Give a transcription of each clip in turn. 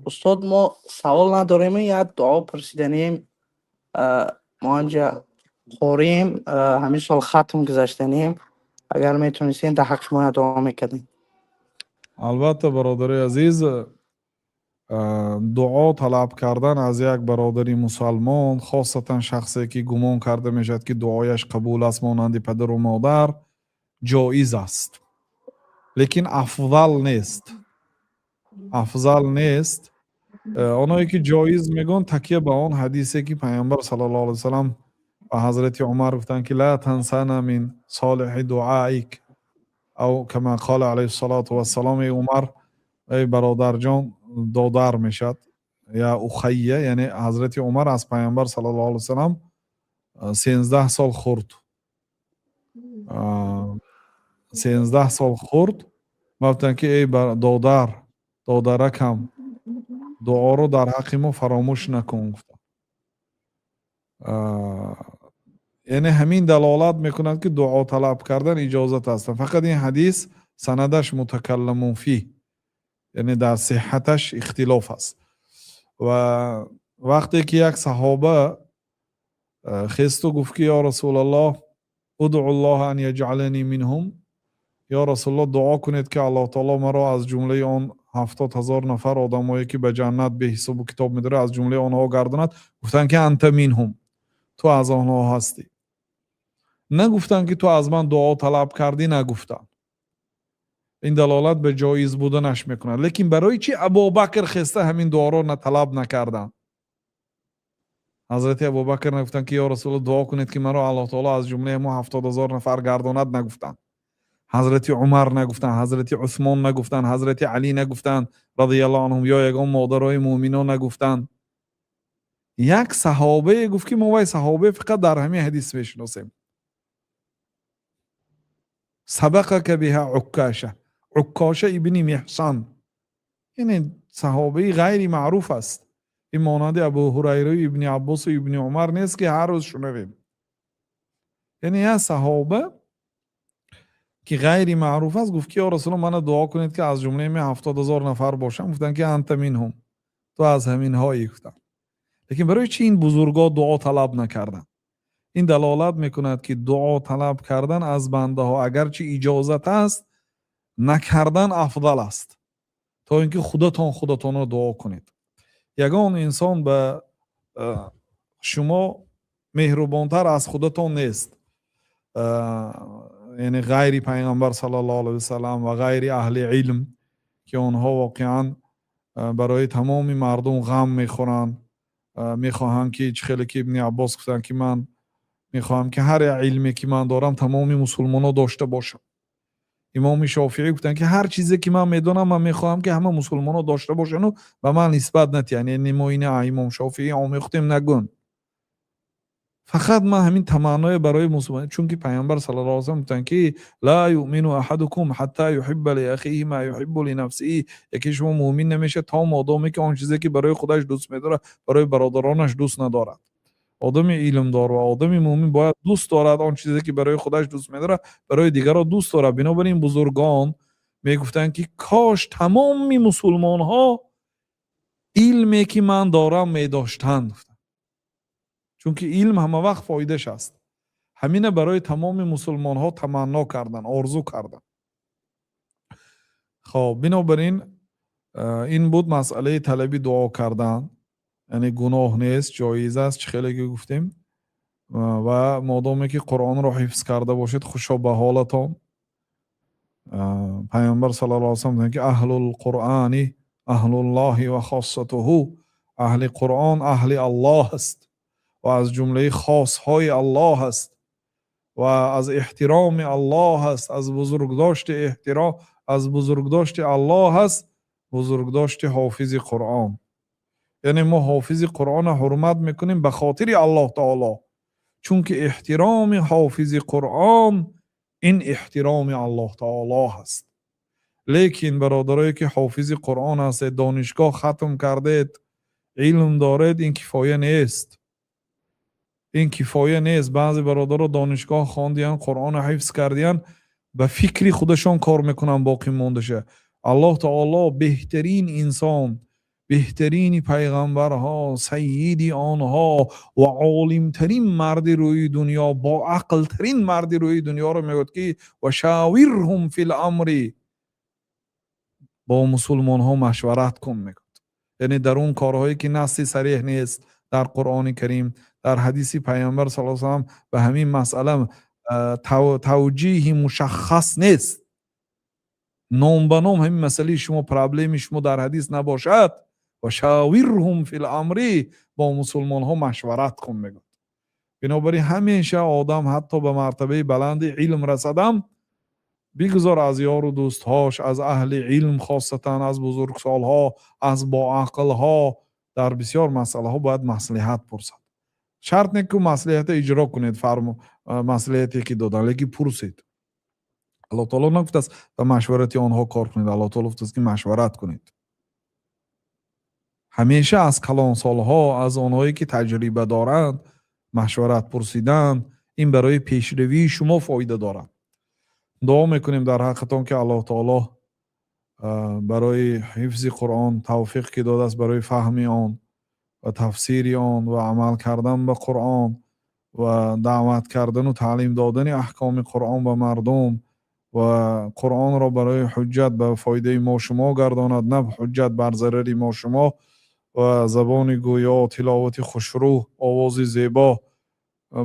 Устод, мо савол надорем, як дуо пурсиданем. Мо инҷа қорием, ҳамин сол хатм гузаштанем. Агар метонистем, дар ҳаққи мо дуо мекардем. Албатта, бародари азиз, дуо талаб кардан аз як бародари мусалмон, хосатан шахсе ки гумон карда мешавад, ки дуояш қабул аст, монанди падару модар, ҷоиз аст, лекин афзал нест, афзал нест. Оное ки ҷоиз мегӯянд, такя ба он ҳадисе, ки Пайғамбар саллаллоҳу алайҳи васалам ба ҳазрати Умар гуфтанд, ки لا تنسنا من صالح دعائك أو كما قال عليه الصلاة والسلام. Эй Умар, эй бародарҷон, додар мешавад, يا أخي. Яъне ҳазрати Умар аз Пайғамбар саллаллоҳу алайҳи васалам 13 сол хурд, 13 сол хурд. Гуфтанд, ки эй додар, додаракам, дуоро дар ҳаққи мо фаромӯш накун, гуфтанд. Яъне ҳамин далолат мекунад, ки дуо талаб кардан иҷозат аст. Фақат ин ҳадис санадаш متكلم فيه, яъне дар сиҳҳаташ ихтилоф аст. Ва вақте ки як саҳоба хесту гуфт, ки يا رسول الله، ادع الله أن يجعلني منهم, ё Расулаллоҳ, дуо кунед, ки Аллоҳ таоло маро аз ҷумлаи он 70 000 нафар одамое, ки ба ҷаннат беҳисобу китоб медорад, аз ҷумлаи онҳо гардонад. Гуфтанд, ки أنت منهم, ту аз онҳо ҳастӣ. Нагуфтанд, ки ту аз ман дуо талаб кардӣ, нагуфтанд. Ин далолат ба ҷоиз буданаш мекунад. Лекин барои чӣ Абубакр хеста ҳамин дуоро талаб накарданд? Ҳазрати Абубакр нагуфтанд, ки ё Расулалло, дуо кунед, ки маро Аллоҳ таоло аз ҷумлаи ҳамон 70 000 нафар гардонад, нагуфтанд. Ҳазрати Умар нагуфтанд, ҳазрати Усмон нагуфтанд, ҳазрати Алӣ нагуфтанд رضي الله عنهم, ё ягон модарои муъминон нагуфтанд. Як саҳобае гуфт, ки мо вай саҳобае фақат дар ҳамин ҳадис мешиносем. سبقك بها عكاشة, Уккоша ибни Меҳсан, яъне саҳобаи ғайри маъруф аст. Ин монанди Абу Ҳурайраю Ибни Аббосу Ибни Умар нест, ки ҳар рӯз шунавем. Яъне як саҳоба, ки ғайри маъруф аст, гуфт, ки ё Расулалло, мана дуо кунед, ки аз ҷумлаи ме 70 000 нафар бошам. Гуфтанд, ки أنت منهم, ту аз ҳаминҳоӣ, гуфтанд. Лекин барои чӣ ин бузургҳо дуо талаб накарданд? Ин далолат мекунад, ки дуо талаб кардан аз бандаҳо, агарчи иҷозат аст, накардан афзал аст, то ин ки худатон худатонро дуо кунед. Ягон инсон ба шумо меҳрубонтар аз худатон нест, яъне ғайри Пайғамбар саллаллоҳу алайҳи васалам ва ғайри аҳли илм, ки онҳо воқеан барои тамоми мардум ғам мехӯранд, мехоҳанд, ки чӣ хеле ки Ибни Аббос гуфтанд, ки ман мехоҳам, ки ҳар як илме, ки ман дорам, тамоми мусулмонҳо дошта бошанд. Имоми Шофиӣ гуфтанд, ки ҳар чизе, ки ман медонам, ман мехоҳам, ки ҳама мусулмонҳо дошта бошанду ба ман нисбат натиҳанд, яъне мо ина имом Шофиӣ омӯхтем нагӯн. Фақат ман ҳамин таманное барои мусулмон, чунки Пайғамбар саллаллоҳу алайҳи васаллам гуфтанд, ки لا يؤمن أحدكم حتى يحب لأخيه ما يحب لنفسه, яке шумо муъмин намешавад, то модоме ки он чизе, ки барои худаш дӯст медорад, барои бародаронаш дӯст надорад. Одами илмдор ва одами муъмин бояд дӯст дорад он чизе, ки барои худаш дӯст медорад, барои дигарро дӯст дорад. Бинобар ин бузургон мегуфтанд, ки кош тамоми мусулмонҳо илме, ки ман дорам, медоштанд, гуфтанд, чунки илм ҳама вақт фоидаш аст. Ҳамина барои тамоми мусулмонҳо таманно кардан, орзу кардан. Хоб, бинобар ин ин буд масъалаи талаби дуо кардан. Яъне гуноҳ нест, ҷоиз аст, чӣ хеле ки гуфтем. Ва модоме ки Қуръонро ҳифз карда бошед, хушо ба ҳолатон. Пайғамбар саллаллоҳу алайҳи васаллам ки أهل القرآن أهل الله وخاصته, аҳли Қуръон аҳли Аллоҳ аст ва аз ҷумлаи хосҳои Аллоҳ аст ва аз эҳтироми Аллоҳ аст, аз бузургдошти эҳтиром, аз бузургдошти Аллоҳ аст бузургдошти ҳофизи Қуръон. Яъне мо ҳофизи Қуръонро ҳурмат мекунем ба хотири Аллоҳ таоло, чунки эҳтироми ҳофизи Қуръон ин эҳтироми Аллоҳ таоло ҳаст. Лекин бародарое, ки ҳофизи Қуръон ҳастед, донишгоҳ хатм кардед, илм доред, ин кифоя нест, ин кифоя нест. Баъзе бародаро донишгоҳ хондиянд, Қуръонро ҳифз кардиянд, ба фикри худашон кор мекунанд боқӣ мондаша. Аллоҳ таоло беҳтарин инсон, беҳтарин махлуқот, Беҳтарини пайғамбарҳо, саййиди онҳо ва олимтарин марди рӯи дунё, боақлтарин марди рӯи дунёро мегӯяд, ки وشاورهم في الأمر, бо мусулмонҳо машварат кун, мегӯяд. Яъне дар он корҳое ки насси сареҳ нест дар Қуръони Карим, дар ҳадиси Пайғамбар саллаллоҳу алайҳи васаллам ба ҳамин масъала тавҷиҳи мушаххас нест, ном ба ном ҳамин масъалаи шумо, проблеми шумо дар ҳадис набошад, وشاورهم في الأمر, бо мусулмонҳо машварат кун, мегӯяд. Бинобар ин ҳамеша одам ҳатто ба мартабаи баланди илм расадам, бигзор аз ёру дӯстҳош, аз аҳли илм, хосатан аз бузургсолҳо, аз боақлҳо дар бисёр масъалаҳо бояд маслиҳат пурсад. Шарт не ку маслиҳата иҷро кунед, фарму маслиҳате ки додан, лекин пурсед. Аллоҳ таоло нагуфтааст, ба машварати онҳо кор кунед. Аллоҳ таоло гуфтааст, ки машварат кунед. Ҳамеша аз калонсолҳо, аз онҳое ки таҷриба доранд, машварат пурсидан ин барои пешравии шумо фоида дорад. Дуо мекунем дар ҳаққатон, ки Аллоҳ таоло барои ҳифзи Қуръон тавфиқ ки додааст, барои фаҳми он ва тафсири он ва амал кардан ба Қуръон ва даъват кардану таълим додани аҳкоми Қуръон ба мардум ва Қуръонро барои ҳуҷҷат ба фоидаи мо шумо гардонад, на ҳуҷҷат бар зарари мо шумо, ва забони гӯё, тиловати хушрӯ, овози зебо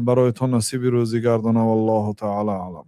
бароятон насиби рӯзӣ гардонад. Валлоҳу таъала аълам.